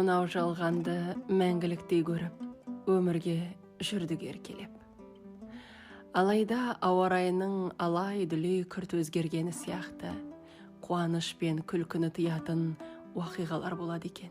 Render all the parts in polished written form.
Мынау жалғанды мәңгіліктей көріп, өмірге жүрдік еркелеп. Алайда ауа райының алай-дүлей күрт өзгергені сияқты қуаныш пен күлкіні тыятын уақиғалар болады екен.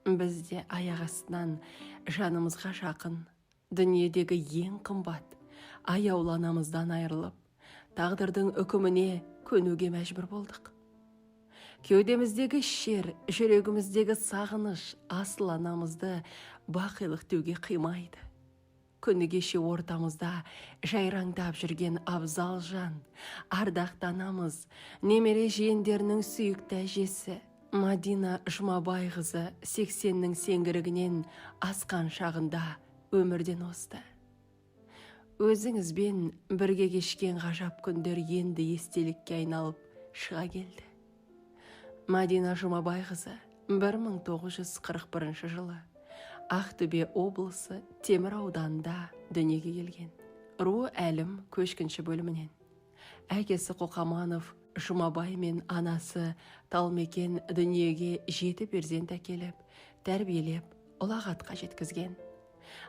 Біз де аяқ астынан жанымызға жақын, дүниедегі ең қымбат, аяулы анамыздан айырылып, тағдырдың үкіміне көнуге мәжбүр болдық. Кеудеміздегі шер, жүрегіміздегі сағыныш асыл анамызды бақилық деуге қимайды. Күні кеше ортамызда жайраңдап жүрген абзал жан, ардақты анамыз, немере жиендерінің сүйікті әжесі Мадина Жұмабайқызы 80-нің сеңгірігінен асқан шағында өмірден озды. Өзіңізбен бірге кешкен ғажап күндер енді естелікке айналып шыға келді. Мадина Жұмабайқызы 1941 жылы Ақтөбе облысы Темір ауданында дүниеге келген. Руы Әлім көшкінші бөлімінен. Әкесі Қоқаманов Жұмабай мен анасы Талмекен дүниеге 7 перзент әкеліп, тәрбиелеп, ұлағатқа жеткізген.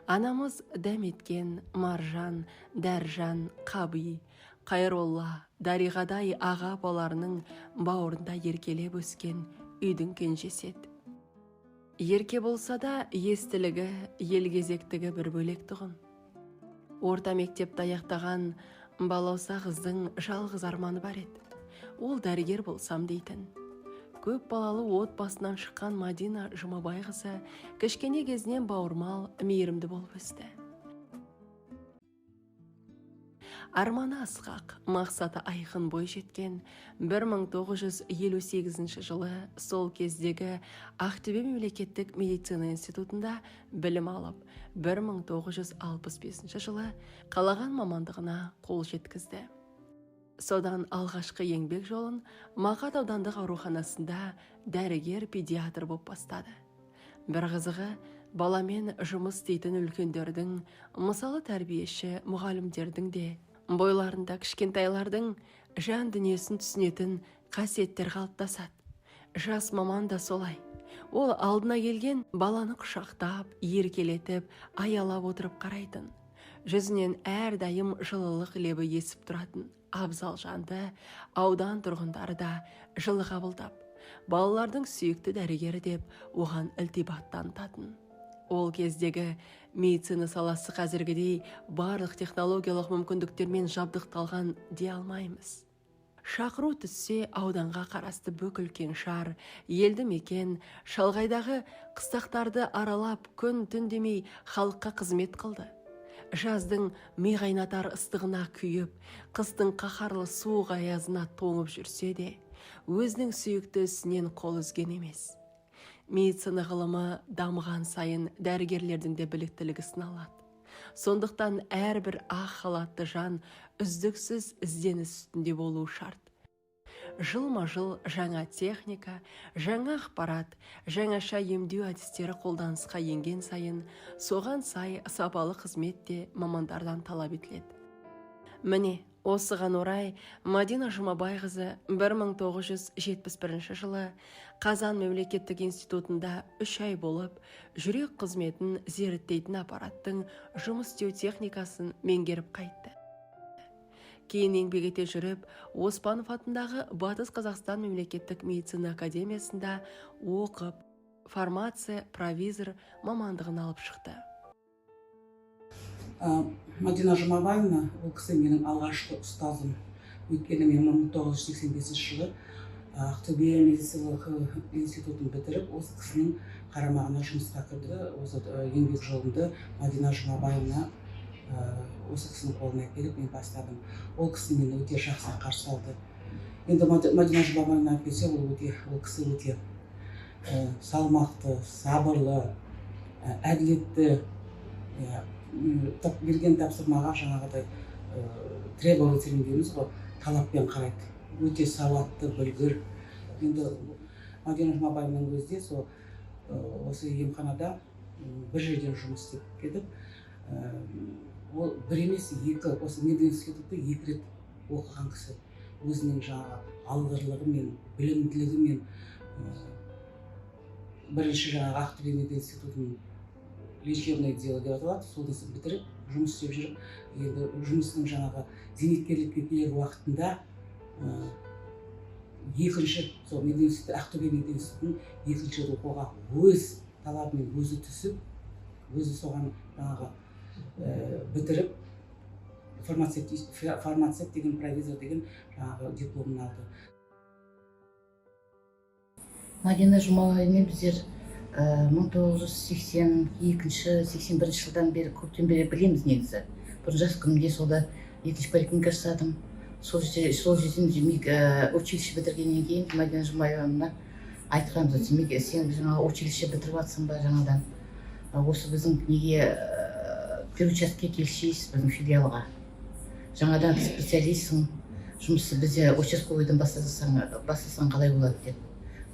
Анамыз Дәметкен, Маржан, Дәржан, Қаби, Қайролла, Дариғадай аға апаларының бауырында еркелеп өскен үйдің кенжесі еді. Ерке болса да естілігі, елгезектігі бір бөлек тұғын. Орта мектепті аяқтаған балауса қыздың жалғыз арманы бар еді. Ол дәрігер болсам дейтін. Көп балалы отбасынан шыққан Мадина Жұмабайқызы кішкене кезінен бауырмал, мейірімді болып өсті. Арманы асқақ, мақсаты айқын бой жеткен 1958 жылы сол кездегі Ақтөбе мемлекеттік медицина институтында білім алып, 1965 жылы қалаған мамандығына қол жеткізді. Содан алғашқы еңбек жолын Мақат аудандық ауруханасында дәрігер-педиатр болып бастады. Бір қызығы, баламен жұмыс істейтін үлкендердің, мысалы тәрбиеші мұғалімдердің де бойларында кішкентайлардың жан дүниесін түсінетін қасиеттер қалыптасады. Жас маман да солай. Ол алдына келген баланы құшақтап, еркелетіп, аялап отырып қарайтын. Жүзінен әрдайым жылылық лебі есіп тұратын абзал жанды аудан тұрғындары да жылы қабылдап, балалардың сүйікті дәрігері деп оған ілтипат танытатын. Ол кездегі медицина саласы қазіргідей барлық технологиялық мүмкіндіктермен жабдықталған дей алмаймыз. Шақыру түссе ауданға қарасты бүкіл кеңшар, елді мекен, шалғайдағы қыстақтарды аралап, күн түн демей халыққа қызмет қылды. Жаздың ми қайнатар ыстығына күйіп, қыстың қаһарлы суық аязына тоңып жүрсе де, өзінің сүйікті ісінен қол үзген емес. Медицина ғылымы дамыған сайын дәрігерлердің де біліктілігі сыналады. Сондықтан әрбір ақ халатты жан үздіксіз ізденіс үстінде болуы шарт. Жылма-жыл жаңа техника, жаңа ақпарат, жаңаша емдеу әдістері қолданысқа енген сайын, соған сай сапалы қызмет те мамандардан талап етіледі. Міне, осыған орай Мадина Жұмабайқызы 1971 жылы Қазан мемлекеттік институтында 3 ай болып, жүрек қызметін зерттейтін аппараттың жұмыс істеу техникасын меңгеріп қайтты. Кейін еңбек ете жүріп, Оспанов атындағы Батыс Қазақстан мемлекеттік медицина академиясында оқып, фармация провизор мамандығын алып шықты. Мадина Жұмабаевна, ол кісі менің алғашқы ұстазым. Өйткені мен 1985 жылы Ақтөбе медициналық институтын бітіріп, осы кісінің қарамағына жұмысқа кірді. Осы еңбек жолымды Мадина Жұмабаевна осы кісінің қолына келіп мен бастадым. Ол кісі мені өте жақсы қарсы алды. Енді Мадина Жұмабаевна келсе, ол кісі өте салмақты, сабырлы, әділетті, берген тапсырмаға жаңағыдай требовательный дейміз ғой, талаппен қарайды. Өте сауатты, білгір. Енді Мадина Жұмабаевнаның өзі де сол осы емханада бір жерден жұмыс істеп кетіп, ол бір емес екі, осы мединститутты 2 рет оқыған кісі. Өзінің жаңағы алғырлығымен, білімділігімен, Бірінші жаңағы Ақтөбе мединститутының лечебное дело деп аталады, сонысын бітіріп, жұмыс істеп жүріп, енді жұмысының жаңағы зейнеткерлікке келер уақытында екінші сол мединститут, Ақтөбе мединститутын екінші рет оқуға өз талабымен өзі түсіп, өзі соған жаңағы бітіріп, фармацевт деген, провизор деген жаңағы дипломын алды. Мадина Жұмабаевамен біздер 1982-81 жылдан бері, көптен бері білеміз негізі. Бұрын жас күнімде сонда екінші поликлиника жасадым. Сол жерде, сол жерден училище бітіргеннен кейін Мадина Жұмабаевна айтқанбыз: демек, сен жаңағы училище бітіріп жатсың ба жаңадан, осы біздің неге педучасткеге келшейсіз, біздің филиалға, жаңадан специалистсің, жұмысты бізде участковыйдан бастасаң қалай болады деп.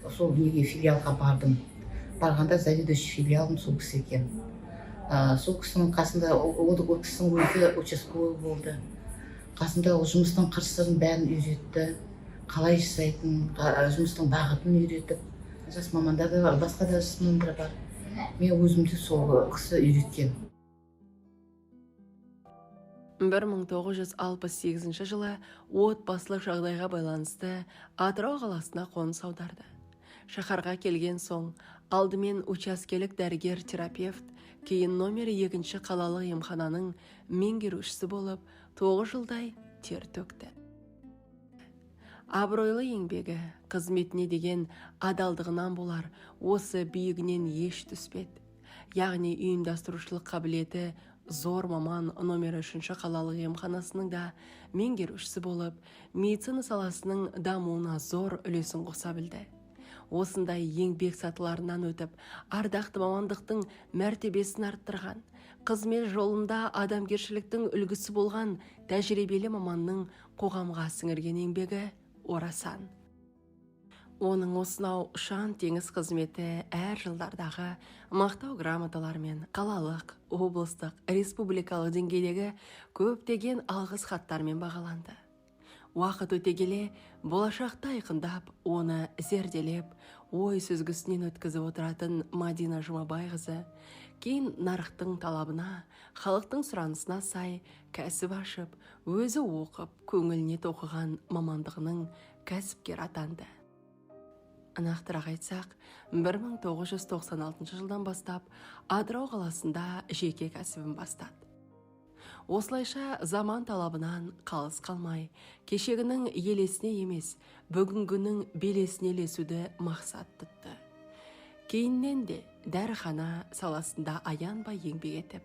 Сол неге филиалға бардым. Барғанда заведующий филиалым сол кісі екен. Сол кісінің қасында ол кісінің өзі участковый болды. Қасында ол жұмыстың қыр сырын бәрін үйретті, қалай жасайтынын, жұмыстың бағытын үйретіп, жас мамандар да бар, басқа да жас мамандар бар. Мен өзімді сол кісі үйреткен. 1968 жылы отбасылық жағдайға байланысты Атырау қаласына қоныс аударды. Шаһарға келген соң алдымен учаскелік дәрігер-терапевт, кейін номері 2 қалалық емхананың меңгерушісі болып 9 жылдай тер төкті. Абыройлы еңбегі, қызметіне деген адалдығынан болар, осы биігінен еш түспеді. Яғни ұйымдастырушылық қабілеті зор маман номері 3 қалалық емханасының да меңгерушісі болып, медицина саласының дамуына зор үлесін қоса білді. Осындай еңбек сатыларынан өтіп, ардақты мамандықтың мәртебесін арттырған, қызмет жолында адамгершіліктің үлгісі болған тәжірибелі маманның қоғамға сіңірген еңбегі орасан. Оның осынау ұшан теңіз қызметі әр жылдардағы мақтау грамоталарымен, қалалық, облыстық, республикалық деңгейдегі көптеген алғыс хаттармен бағаланды. Уақыт өте келе болашақты айқындап, оны зерделеп, ой сүзгісінен өткізіп отыратын Мадина Жұмабайқызы кейін нарықтың талабына, халықтың сұранысына сай кәсіп ашып, өзі оқып, көңіліне тоқыған мамандығының кәсіпкері атанды. Нақтырақ айтсақ, 1996 жылдан бастап Атырау қаласында жеке кәсібін бастады. Осылайша заман талабынан қалыс қалмай, кешегінің елесіне емес, бүгінгінің белесіне ілесуді мақсат тұтты. Кейіннен де дәріхана саласында аянбай еңбек етіп,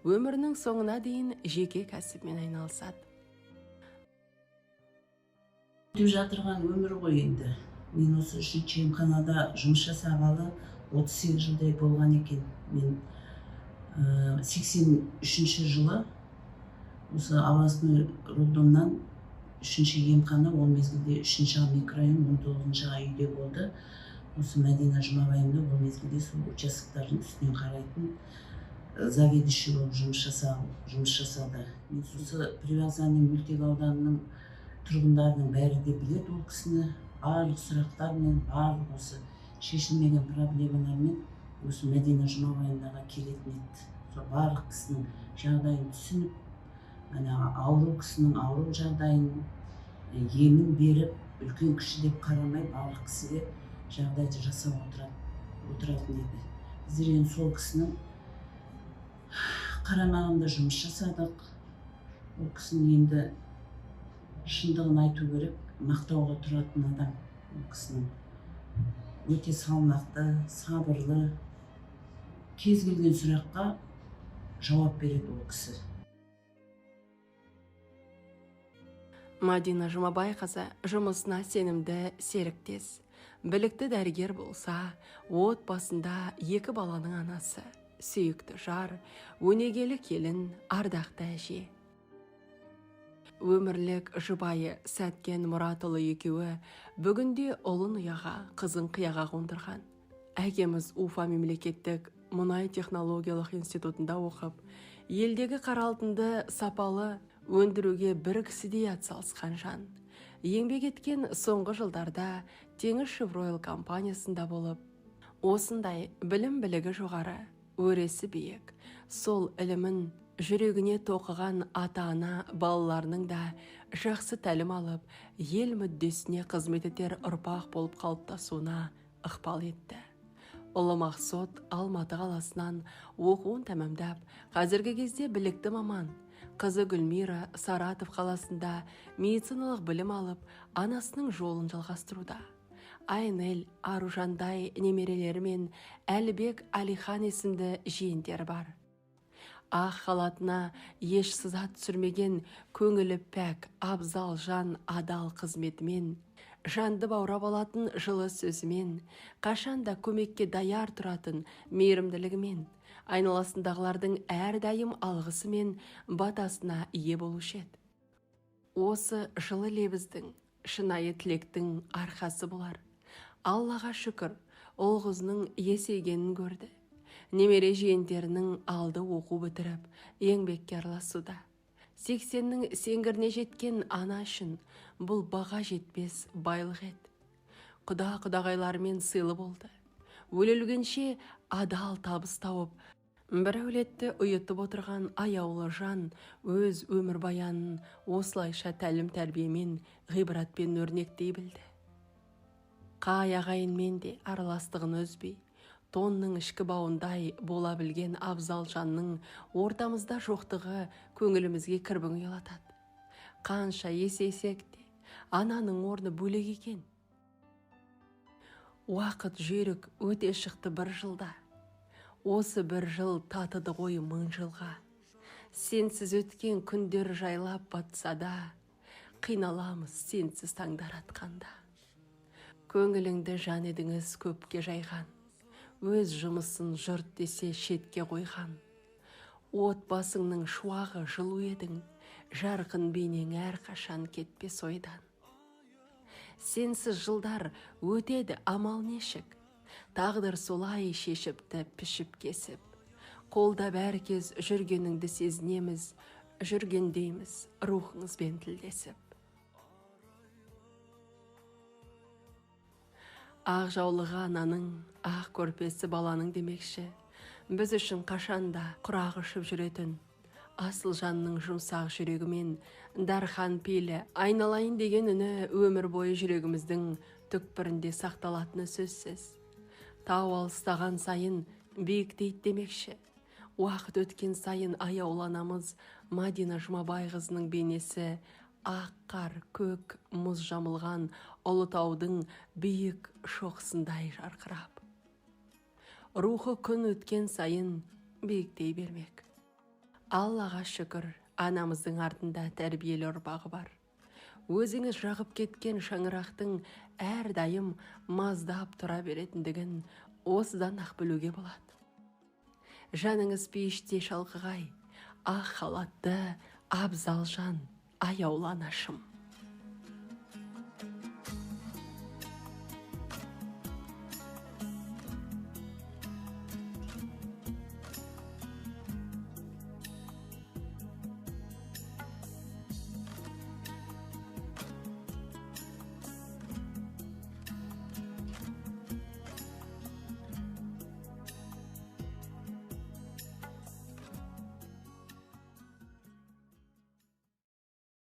өмірінің соңына дейін жеке кәсібімен айналысады. Өтіп жатырған өмір ғой енді. Мен осы үшінші емханада жұмыс жасағалы 38 жылдай болған екен. Мен 83 жылы осы областной роддомнан үшінші емхана, ол мезгілде үшінші А микрорайон, 19-шы А үйде болды. Осы Мәдина Жұмабаевна ол мезгілде сол участоктардың үстінен қарайтын заведующий болып жұмыс жасады. Мен осы Привокзальный мөлтек ауданының тұрғындарының бәрі де біледі ол кісіні. Барлық сұрақтармен, барлық осы шешілмеген проблемалармен осы Мәдина Жұмабаевнаға келетін еді. Сол барлық кісінің жағдайын түсініп, ана ауру кісінің ауру жағдайын, емін беріп, үлкен кіші деп қарамай барлық кісіге жағдайды жасап отыратын еді. Біздер енді сол кісінің қарамағында жұмыс жасадық. Ол кісінің енді шындығын айту керек, мақтауға тұратын адам. Ол кісінің өте салмақты, сабырлы, кез келген сұраққа жауап береді ол кісі. Мадина Жұмабайқызы жұмысына сенімді серіктес, білікті дәрігер болса, отбасында 2 баланың анасы, сүйікті жар, өнегелі келін, ардақты әже. Өмірлік жұбайы Сәткен Мұратұлы екеуі бүгінде ұлын ұяға, қызын қияға қондырған. Әкеміз Уфа мемлекеттік мұнай технологиялық институтында оқып, елдегі қара алтынды сапалы өндіруге бір кісідей атсалысқан жан. Еңбек еткен соңғы жылдарда Теңізшевройл компаниясында болып, Осындай білім білігі жоғары, өресі биік, сол ілімін жүрегіне тоқыған ата-ана балаларының да жақсы тәлім алып, ел мүддесіне қызмет етер ұрпақ болып қалыптасуына ықпал етті. Ұлы Мақсот Алматы қаласынан оқуын тәмамдап, қазіргі кезде білікті маман. Қызы Гүлмира Саратов қаласында медициналық білім алып, анасының жолын жалғастыруда. Айнель, Аружандай немерелері мен Әлібек, Алихан есімді жиендері бар. Ақ халатына еш сызат түсірмеген көңілі пәк, абзал жан адал қызметімен, жанды баурап алатын жылы сөзімен, қашанда көмекке даяр тұратын мейірімділігімен, айналасындағылардың әрдайым алғысы мен батасына ие болушы еді. Осы жылы лебіздің, шынайы тілектің арқасы болар. Аллаға шүкір, ұл қызының есейгенін көрді. Немере жиендерінің алды оқу бітіріп, еңбекке араласуда. 80-нің сеңгіріне жеткен ана үшін бұл баға жетпес байлық еді. Құда құдағайларымен сыйлы болды. Өле-өлгенше адал табыс тауып, бір әулетті ұйытып отырған аяулы жан өз өмірбаянын осылайша тәлім тәрбиемен, ғибратпен өрнектей білді. Қай ағайынмен де араластығын үзбей, тонның ішкі бауындай бола білген абзал жанның ортамызда жоқтығы көңілімізге кірбің ұялатады. Қанша есейсек те, ананың орны бөлек екен. Уақыт жүйрік өте шықты бір жылда. Осы бір жыл татыды ғой мың жылға. Сенсіз өткен күндер жайлап батса да, қиналамыз сенсіз таңдар атқанда. Көңіліңді жан едіңіз көпке жайған, өз жұмысын жұрт десе шетке қойған. Отбасыңның шуағы жылу едің, жарқын бейнең әрқашан кетпес ойдан. Сенсіз жылдар өтеді амал нешік, тағдыр солай шешіпті пішіп кесіп. Қолда бәр кез жүргеніңді сезінеміз, жүргендейміз рухыңызбен тілдесіп. Ақ жаулығы ананың, ақ көрпесі баланың демекші, біз үшін қашанда құрақ ұшып жүретін асыл жанның жұмсақ жүрегімен дархан пейілі айналайын деген үні өмір бойы жүрегіміздің түкпірінде сақталатыны сөзсіз. Тау алыстаған сайын биіктейді демекші. Уақыт өткен сайын аяулы анамыз Мадина Жұмабайқызының бейнесі ақ қар, көк мұз жамылған ұлы таудың биік шоқысындай жарқырап, рухы күн өткен сайын биіктей бермек. Аллаға шүкір, анамыздың артында тәрбиелі ұрпағы бар. Өзіңіз жағып кеткен шаңырақтың әрдайым маздап тұра беретіндігін осыдан ақ білуге болады. Жаныңыз пейіште шалқығай, ақ халатты абзал жан, аяулы анашым.